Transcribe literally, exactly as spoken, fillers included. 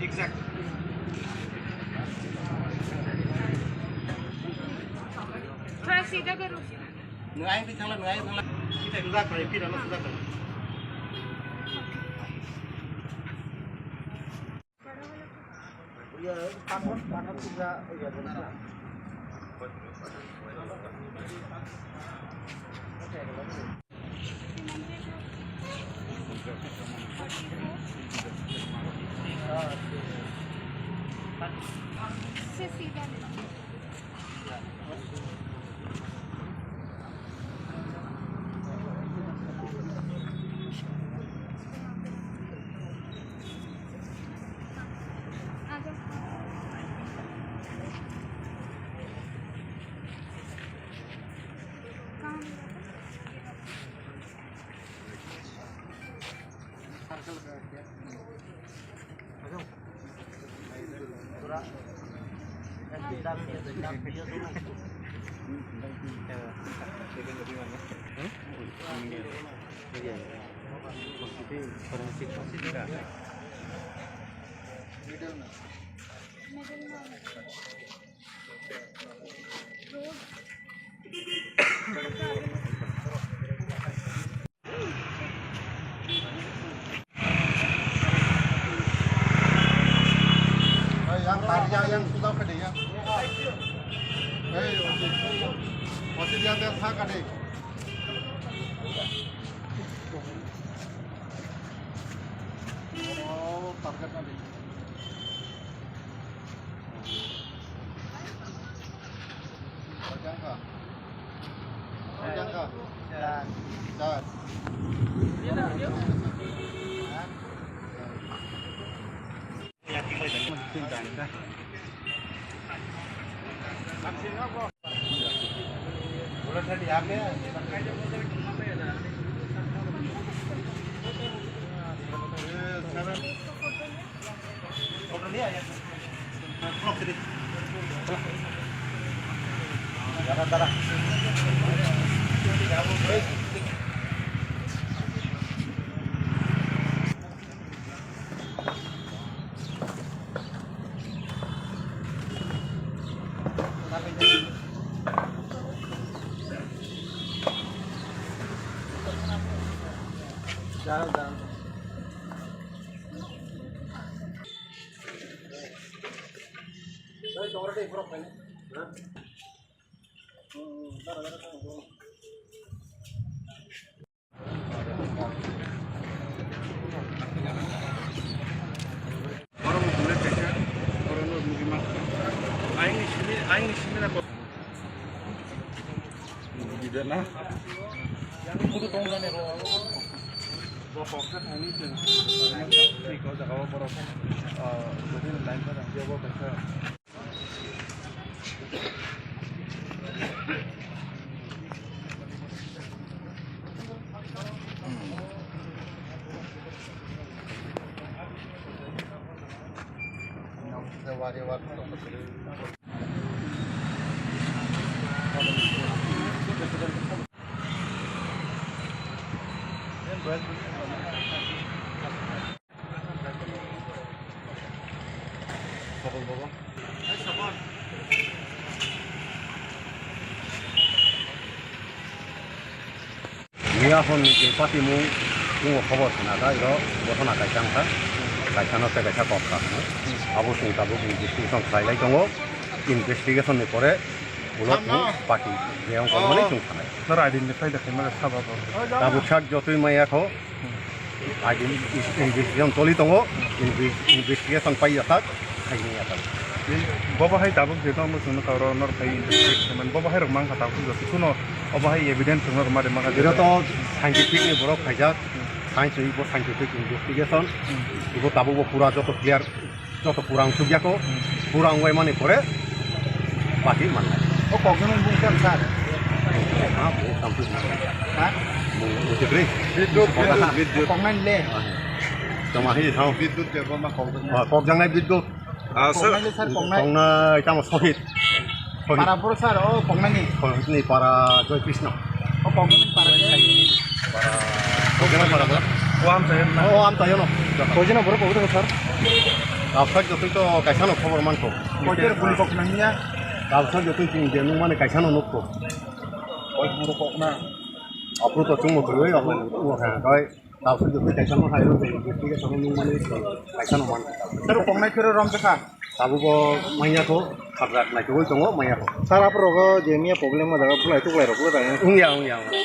Exact. थोड़ा सीधा करो। Nung ayang di thangla, nung ayang thangla. Kita sudah kali, kita sudah kali. Yang tadi yang, yang sudah ke dia. Hei, osi, osi dia dia sa kade. Oh, target na di. Aini simi, aini simi na. Bidana. Kudu tong jani ro. Bo kok sa thani teng. Thik o jaga o borok. Ah, bini line pa jang bo kaisa. Miya hor ni je patimung tongo, khobor khna kha, iro gothona kaisa wngkha, kaisa no tei kaisa kok kha hwnwi. Abo chwng tabuk investigation khlai lai tongo, investigation ni pore ulo chwng party je wng tongmani chwng thanai. Noro identify da khaima da sabo bo. Tabuk sak jotoi maya kho. Agi investigation choli tongo, inves-, investigation pai ya sak, khaini ya sak. Bobo hai tabuk je tong bo chwngno kauro nor khai investigation man. Bobo hai rok mang kha tabuk joto kuno obo hai evidence rok nor mari mangkha. Iro to scientific ni borok khaijak, science wi bo scientific investigation. Ibo tabuk bo pura joto clear. Joto pura wngsukya kho, pura wngwi mani pore bati mannai. O kokjagani bung khe sir? Ha, bung samsuk. Ha? Bung uchikrwi. Bidyut, bidyut, bidyut. Koknai le? Tama hi thang. Bidyut je boma kokjaknai. Ah, kokjaknai bidyut. Ah, sir. Koknai le sir, koknai. Koknai tamo sohit. Para boro sir, o koknani? Koknani para Joy Krishna. O koknani para Joy. Para, koknani para boro? O amchaio no. Koijona borok kok thangkha sir? Tabsak jotoi to kaisano khobor mankho. Koitor guli kok nangya? Tabsak jotoi chini je nung mani kaisano nukko. Koi buru kok na? Apro to chungmo khoi, apro to chungmo kha. Koi tabsak jotoi kaisano hai ro, investigation nung mani kaisano man. Sir, koknai khero rom kha? Tabuk bo manya kho, khaprak naitugwi tongo manya kho. Sir, aphuru go je miya problem ma jaga bulai tuklai rok bulai. Wngya, wngya, wngya.